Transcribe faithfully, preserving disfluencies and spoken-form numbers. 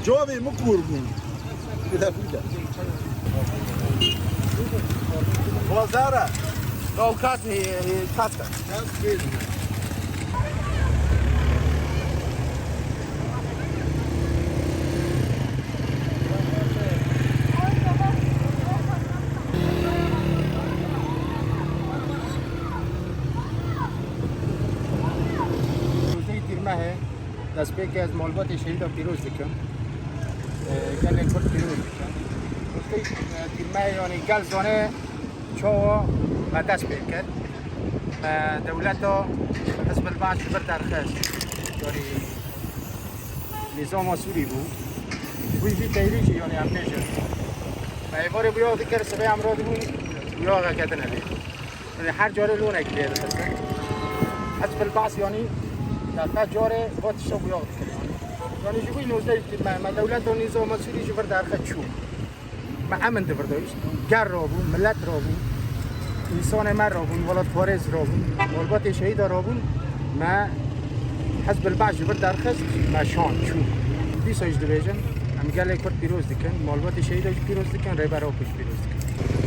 Cevabê min kûr bûn. Wazara. Kawkas, e, e, Kaska. Nûzdeh Tîrmehê destpêkê ez malbatê şehîda pîroz dikim. E, gelê Kurd pîroz dikim. Nûzdeh Tîrmehê, yanî gel zane çawa me dest pê kir. Me dewleta Hizb el-Baas ji vir derxist. Yanî nîzama Sûrî bû. Ji bo vî teyrî jî, yanî em bêjin, me êvarê bûyax dikir, sibê em radibûn, bûyaxeke din hebê. Yanî her carê lonek lê dixistin. Hizb el-Baas, yanî, ya te carê va tişta bûyax dikir, yanî. Yanî ji bo nûzdeh Tîrmehê me dewleta nîzama Sûrî ji vir derxist, çû. Me emin di vir de hişt. Ger rabû, milet rabû, însanê me rabûn, welatparêz rabûn, malbatê şehîda rabûn, me Hizb el-Baas ji vir derxist, me şand, çû. Dîsa jî dibêjin, em gelê Kurd pîroz dikin, malbatê şehîda jî pîroz dikin, Rêber Apo jî pîroz dikin.